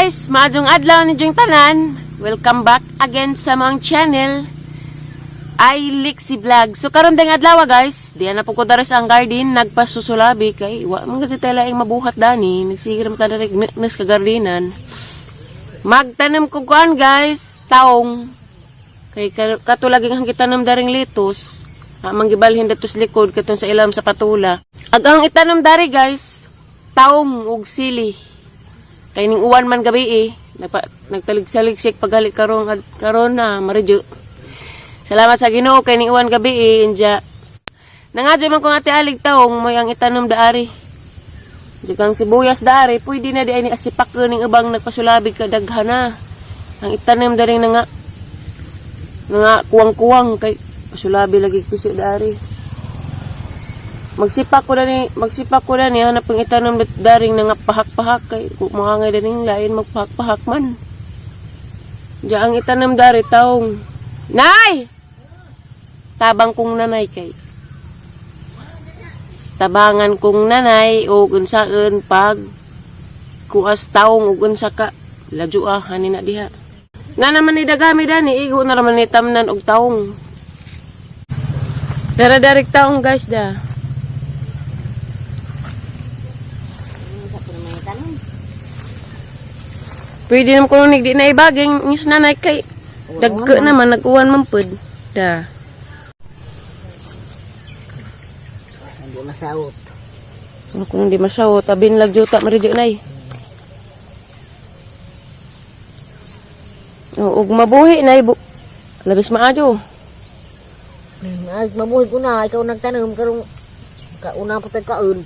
Guys! Maayong adlaw ninyong tanan. Welcome back again sa among channel. Ay Lixie Vlog. So karon ding adlaw, guys, diyan na po ko dari sa ang garden nagpasusulabi kay wa man kasi tayo laing mabuhat dani. Nagsigir man ta diri nes ka gardinan. Magtanom ko kuan, guys, taong. Kay kato lagi ang gitanom daring litos. Amang gibalhin dato sa likod katong sa ilam sa patula. Ag ang itanom dari, guys, taong ug sili. Kay ning uwan man gabi eh. Nagtalig-saligsik pagali karon karon na maridyo. Salamat sa Ginoo kay ning uwan gabi eh inja. Nangadyo man kong ate alig taong may ang itanom daari. Dugang sibuyas daari, pwede na di ay ni asipak ning ubang nagpasulabig ka daghana. Ang itanom dari na nga nga kuwang-kuwang kay pasulabi lagi pisi daari. Magsipak ko na ni hanap ang itanom daring na nga pahak-pahak kay mga nga daring lain magpahak-pahak man. Diya ang itanom dari taong. Nay! Tabang kong nanay kay. Tabangan kong nanay o unsaon pag kuas taong ug unsa ka ladyo ah hani na diha. Na naman ni dagami dani igo na raman ni tamnan og taong. Dara darik taong, guys, da. Pwede naman kuno di na ibaging ngis nanay kay dagko naman nag-uwan man pud. Da. Hindi masaot. Ano kung di masaw, tabin lag juta maridyo nay. O, ug mabuhi nay bu labis maayo. Ay, mabuhi ko na. Ikaw nagtanom karong kauna pa tag kaon.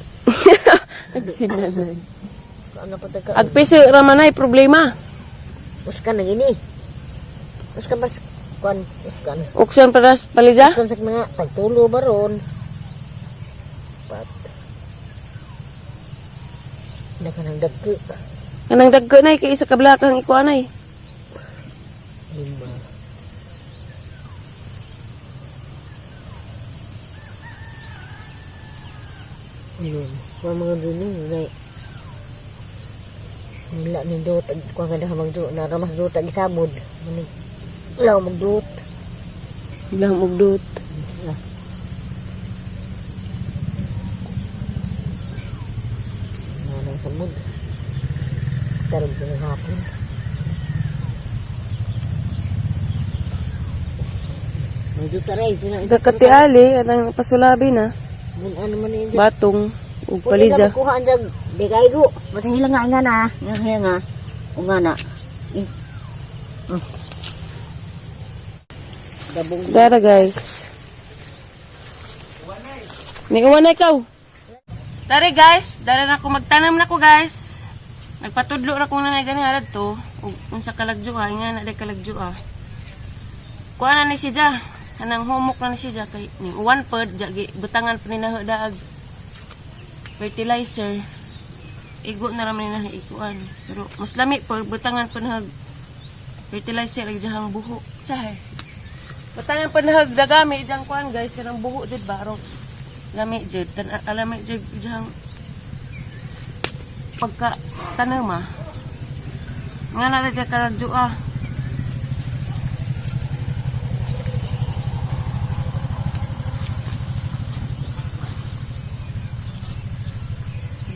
Kauna pa tag kaon. Agpiso ra man ay problema. Uskan na gini. Uskan bas kuan uskan. Uksan paras palija. Uskan sa mga tagtulo baron. Pat. Naka nang dagko. Kanang dagko nay kay isa ka blakang ikuan nay. Lima. Ano, kuan mga dini na nila ni dot kuan kada magdot na ramas dot ag sabod. Mani wala magdot. Ilang ugdot. Ah. Nanang sabod. Tarog ko ng hapon. Magdot taray sina. Dakati ali anang pasulabi na. Mun ano man yun. Batong ug Pwede palija. ka magkuha ang dag. Di kayo go. Masahila nga nga na. Nga nga nga. O nga na. Eh. Dabong. Dara, guys. Ni uwan na ikaw. Dara, guys, dara na ako magtanam na ko, guys. Nagpatudlo ra ko nanay gani halad to. Ug unsa kalagjo ah, nga na day kalagjo ah. Kuha na ni siya. Anang humok na ni siya kay ni uwan pod ja gi butangan pa ni na daag fertilizer. Igo na raman ni na ikuan. Pero mas lami po butangan pa na fertilizer ag jahang buho. Sahar. Butangan pa na dagami ijang kuan, guys, kanang buho jud ba ro. Lami jud tan alami jud ijang pagka tanom ah. Nga na ra kalagjo ah.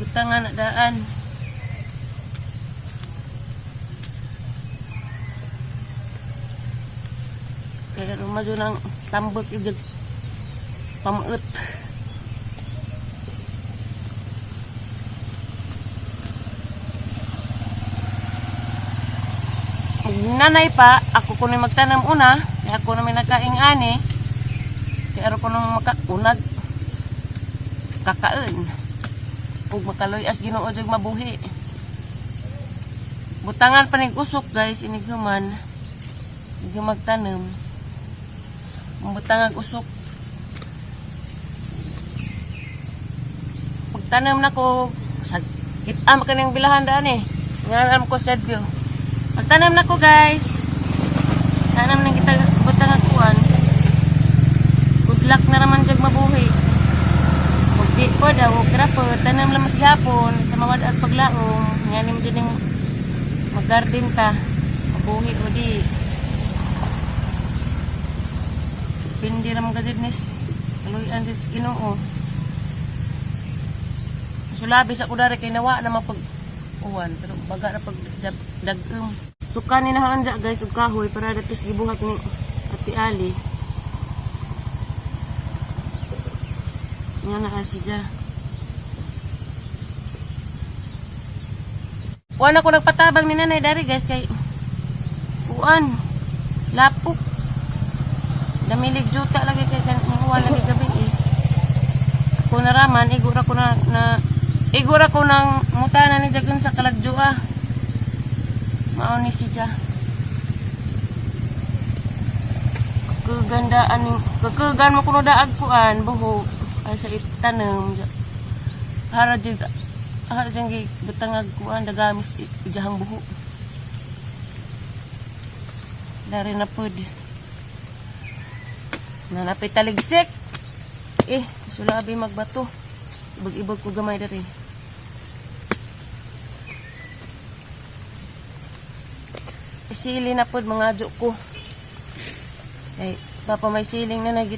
Butangan na daan. Kaya rumadyo ng tambok ijag pamuot. Nanay pa, ako ko na magtanam una, kaya ako na may nakaing ani. Kaya ko nang makaunag kakaon. Ug makaloy as Ginoo jud mabuhi. Butangan pa nig usok, guys, inig human. Inig magtanom. Butangag usok. Pagtanom na ko, sa kita man kaning bilahan daan eh. Nga alam ko sa view. Magtanom na ko, guys. Tanam na kita butangag kuan. Good luck na naman jud mabuhi. Ug di po daw, og po, tanam lang mas gihapon, sa mawad at paglaom, nga ni mo dyan yung Mag-garden ta. Mabuhi o di. Pindi ra man gajud nis. Kaluyan jud sa Ginoo. Sulabi sa kudari kay nawa na mapag uwan pero baga na pag dagom. Suka ni na anja guys og kahoy para datos gibuhat ni Ate Ali. Nga na si Ja. Wala ko nagpatabang ni nanay dari guys kay kuan lapok. Damilig juta lagi kay kan uwan lagi gabi eh. Ako naraman igura ko na, na igura ko ng mutana ni Jagun sa kalagjua. Mao ni si Ja. Kagandaan ning kakagan mo kuno daag kuan buho ay sa itanem. Hara jud hara jud gi butangag kuan dagamis ijahang buho. Dari na pud. Nanapit taligsik. Eh, sulabi magbato. Ibag-ibag ko gamay dari. Sili na pod mga adyo ko. Ay, papa may siling na nagit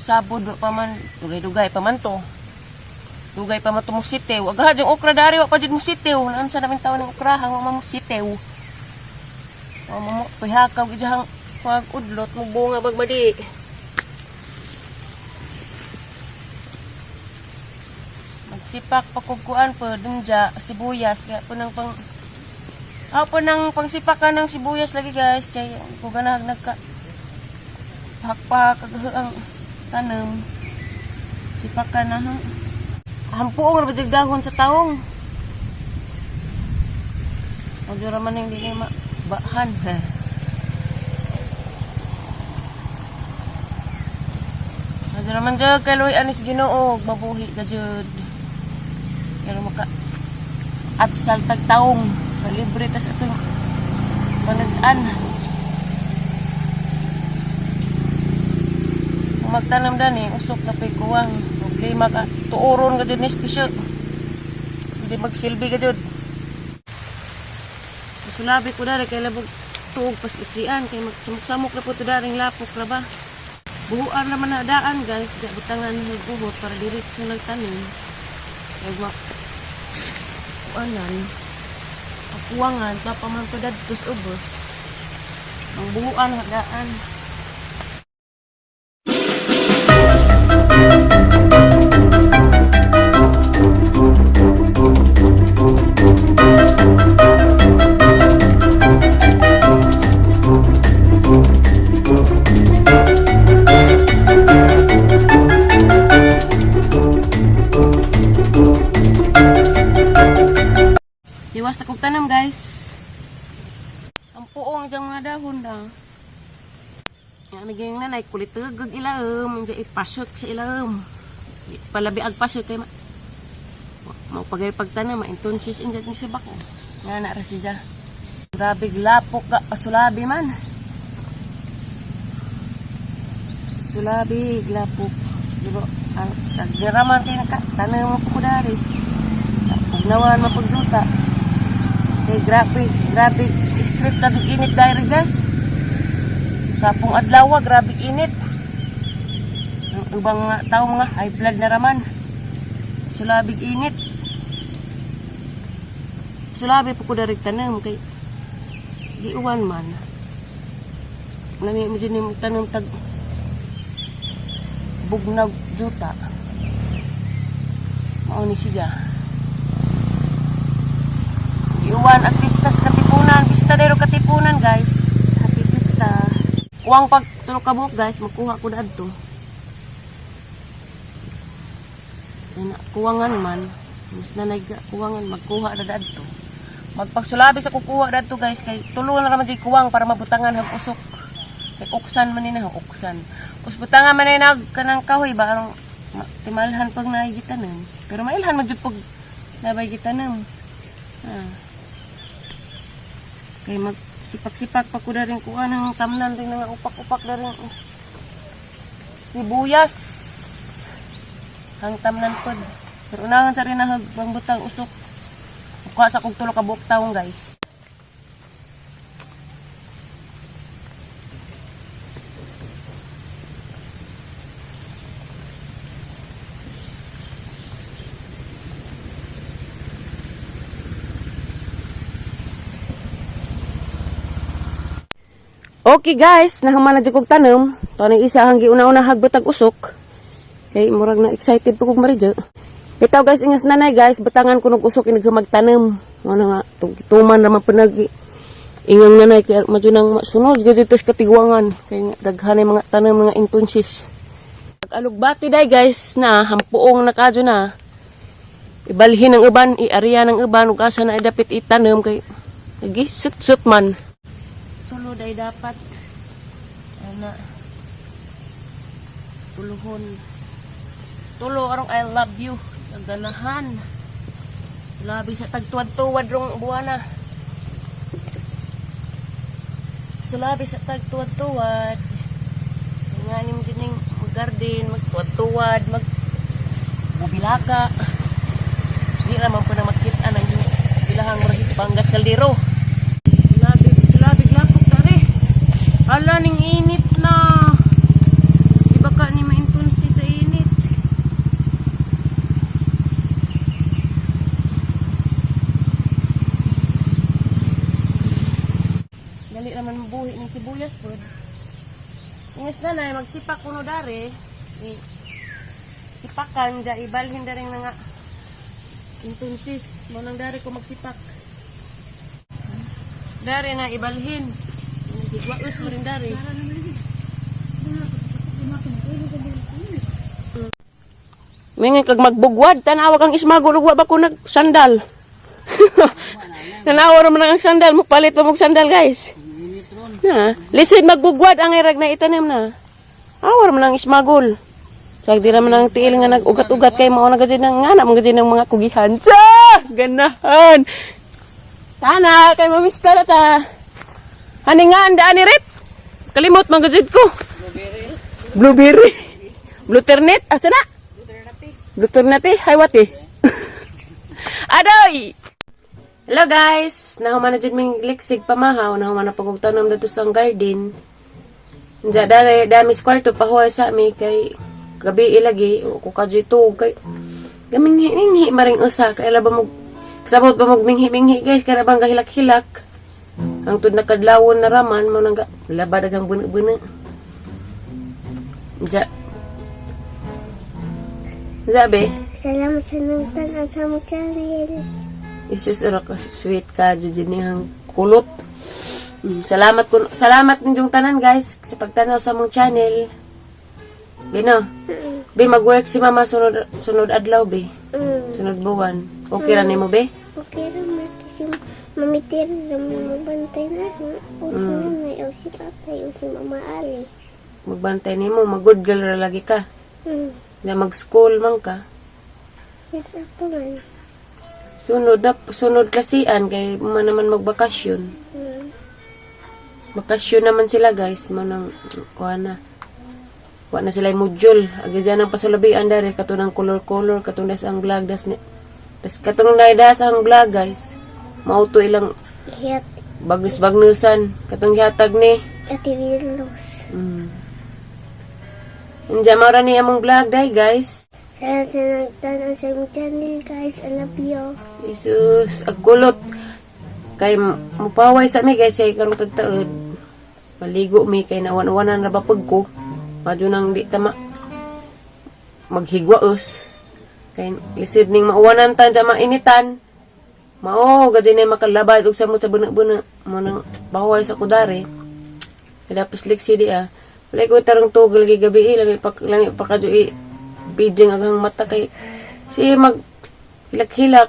sabod wa pa man dugay-dugay pa man to. Dugay pa man to musitew. Agaha jung okra dari wa pa jud musitew. Naunsa namin taon ng okra hang wa musitew. Wa mo pihakaw gid hang pag udlot mo bunga bagbadi. Magsipak pa kog kuan pa dunja sibuyas kaya po nang pang ako po nang pangsipakan ng sibuyas lagi guys kay ko ganahag nagka hakpa ang tanom sipakan na ha hampuong ra ba jud dahon sa taong Medyo raman hindi na mabahan ha. Medyo raman jud kay Luy anis Ginoo mabuhi ka jud. Pero maka atsal tag taong malibre tas atong manag-an. Kung magtanam dani, usok na pa'y kuwang. Problema ka. Tuoron ka dyan ni special. Hindi magsilbi ka dyan. Sulabi ko dari kay labog tuog pas itsian kay magsamok-samok na po to daring lapok ra ba. Buhuan naman na daan guys, di butangan ng buhot para diretso nagtanim. Kay ma kuanan, kakuwangan, pa man ko dadtos ubos. Ang buhuan na daan. Iwas na kog tanam guys. Ang puong diyang mga dahon na. Yan, naging nanay, kulitugag ilaom. Hindi ipasok sa ilaom. Palabi ag pasok kay ma. Maupagay pagtanam, maintonsis injat ni si Bako. Nga na ra siya. Grabe lapok ka, pasulabi man. Sulabi, lapok. Pero, ang sa giraman kay naka, tanam mo po ko dari. Pugnawan mapagjuta. Kay grabe, grabe, street ka jud init diri guys. Kapong adlaw, grabe init. Ang ubang mga tao mga high blood na raman. Sulabig init. Sulabi po ko dari tanom kay giuwan man. Nami mo din yung tanom tag bugnag juta. Mao ni siya. Iwan at pistas Katipunan. Pista dero Katipunan, guys. Happy pista. Uwang pag tulo ka buok, guys, magkuha ko dadto. Ana, kuwangan man. Mas nanay kuwangan magkuha na dadto. Magpagsulabi sa kukuha dadto, guys, kay tulo na raman jud kuwang para mabutangan hag usok. Kay uksan man ni na, uksan. Us butangan man ni nag kanang kahoy ba arong timalhan pag naigitanom. Pero mailhan man jud pag nabay gitanom. Ah. Kay magsipak-sipak pa ko na rin kuha ng tamnan rin nga upak-upak na rin. Sibuyas. Hang tamnan pod. Pero unahan sa rin na bang butang usok. Kuha sa kog 3 ka buok taon, guys. Okay guys, nahuman na jud kog tanom. To ning isa ang giuna-una hagbot ag usok. Kay murag na excited po kog maridyo. Bitaw guys, ingas nanay guys, batangan ko nog usok inig magtanom. Ano nga, tuman raman panag ingang nanay kay madyo nang masunod gyud dito sa katigwangan kay nga, daghan ay mga tanom mga intunsis. Alugbati day guys na hampuong na kadyo na. Ibalhin ang uban, iariya ng uban ug asa na ay dapit itanom kay lagi sut-sut man. Tulod ay dapat ana tuluhon tulo arong I love you ganahan labi sa tagtuwad-tuwad rong buwana, sulabi sa tagtuwad-tuwad nga nim dyan ning mag-garden, magtuwad-tuwad, mag bubilaka. Di naman po na makita ng ilahang marahit panggas kaldero. Sulabi, sulabi, lapok tari. Hala, ning init na. Di ba ka ni maintunsi sa init? Dali naman mabuhi ng sibuyas po. Ingas na na, magsipak kuno dari. Sipakan, ja ibalhin dari na nga. Intunsis, mo nang dari ko magsipak. Dari na ibalhin. Nagigwaos mo rin dari. Mingan kag magbugwad, tanawa kang ismagol ug wa ba ko nagsandal. Tanawa naman ang sandal, mupalit pa mong sandal, guys. Na, lisod magbugwad ang irag na itanim na. Awar man ang ismagol. Sag di raman ang tiil nga nag-ugat-ugat kay mao na gazin ng ngana man gazin ng mga kugihan. Sa ganahan. Tana kay mamista na ta. Hani nga andaan ni Rip. Kalimot man gazin ko. Blueberry. Blueberry. Blue ternet asa na? Blue ternate. Hay wati. Adoy. Hello guys! Nahuman na dyan ming liksig pamahaw. Nahuman na pagugtanom dito sa garden. Diya, dali, dami sa kwarto, pahuway sa ami kay gabi ilagi, o ko kadyo ito, kay gaminghi-minghi maring usa, kay ba mo, kasabot ba mo minghi-minghi guys, kaya bang gahilak-hilak. Ang tud nakadlawon na raman, mo nang laba dagang buna-buna. Diya. Diya, be. Salamat sa nagtanaw sa among channel. Isus ora ka sweet ka jud ang kulot. Salamat kun salamat ninyong tanan guys sa pagtanaw sa mong channel. Bino. Be mag-work si mama sunod sunod adlaw be. Sunod buwan. Okay ra nimo be? Okay ra man kasi mamitir ra mo magbantay na o si nanay o si tatay o si mama Ali. Magbantay nimo, mag good girl ra lagi ka. Na mag-school man ka. Yes, ako man. Sunod na sunod kasian kay man naman magbakasyon. Bakasyon naman sila guys, mo nang kuha na. Wa na sila yung module. Agi dyan ang pasulabian dari katong color-color katong das ang vlog das ni. Tas katong das ang vlog guys. Mauto ilang Hiyat bagnis-bagnusan katong gihatag ni. Ate Willos. Unja mao ra ni among vlog day guys. Salamat sa nagtanaw sa among channel guys. I love you. Jesus, agkulot. Kay mupaway sa mi guys kay karong tagtaod. Maligo mi kay nawan-wanan ra ba pag ko. Madyo nang di tama maghigwaos. Kay lisod ning mauwanan tan sa mainitan. Mao gadi na makalabad og samot sa buna-buna. Mo nang baway sa kudari. Kaya dapat liksi di ah. Wala ko tarong tugol kay gabi eh. Lami pa kadyo i pidjing aghang mata kay si mag hilak-hilak.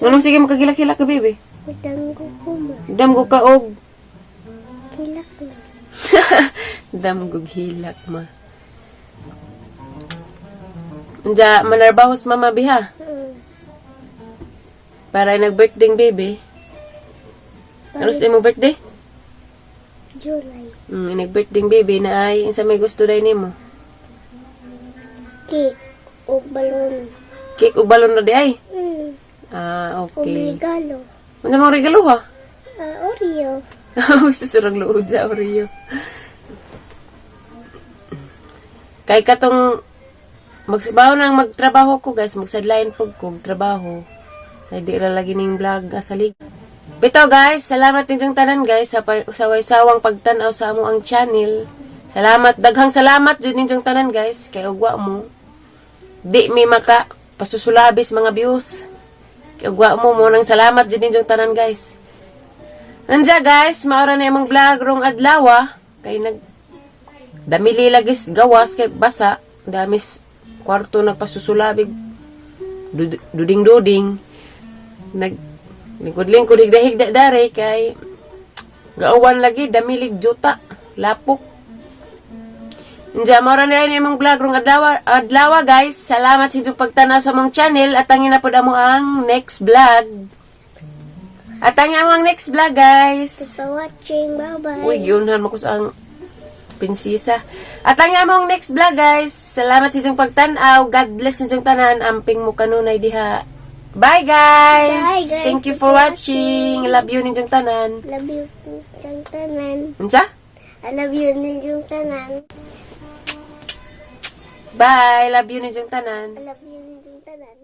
Anong sige makagilak-hilak ka, baby? Madanggo ko ma. Damgo ka og Kilak na. damgo hilak ma. Unja manarbahos mama biha para nag-birthday baby. Ano sa imong birthday? July. Nag-birthday baby na ay unsa may gusto day nimo? Cake o balon. Cake ug balon na di ay. Ah, Og okay. regalo. Ano mong regalo ha? Ah, Oreo. Susurang luod sa Oreo. Kay katong magsibaw nang magtrabaho ko, guys, magsadlain pug ko og trabaho. Kay di ra lagi ning vlog asalig. Bitaw, guys, salamat ninyong tanan, guys, sa saway-sawang pagtan-aw sa amo ang channel. Salamat, daghang salamat jud ninyong tanan, guys, kay ugwa mo. Di mi maka pasusulabis mga views. Kay ugwa mo mo nang salamat jud ninyong tanan, guys. Nandya, guys, maura na imong vlog rong adlaw. Kay nag damili lagis gawas kay basa, damis kwarto nagpasusulabig. Duding-duding. Nag lingkod-lingkod higda-higda dare kay gaawan lagi damilig juta, lapok. Nandya, maura na imong vlog rong adlaw, guys. Salamat sa inyong pagtanaw sa among channel at tangin na pud amo ang next vlog. At ang among next vlog, guys. Thanks for watching. Bye-bye. Uy, giunhan mo ko sa ang prinsesa. At ang among next vlog, guys. Salamat sa inyong pagtanaw. God bless sa inyong tanan. Amping mo kanunay diha. Bye, guys! Bye, guys. Thank you for watching. Love you ninyong tanan. Love you ninyong tanan. Unsa? I love you ninyong tanan. Bye! Love you ninyong tanan. I love you ninyong tanan.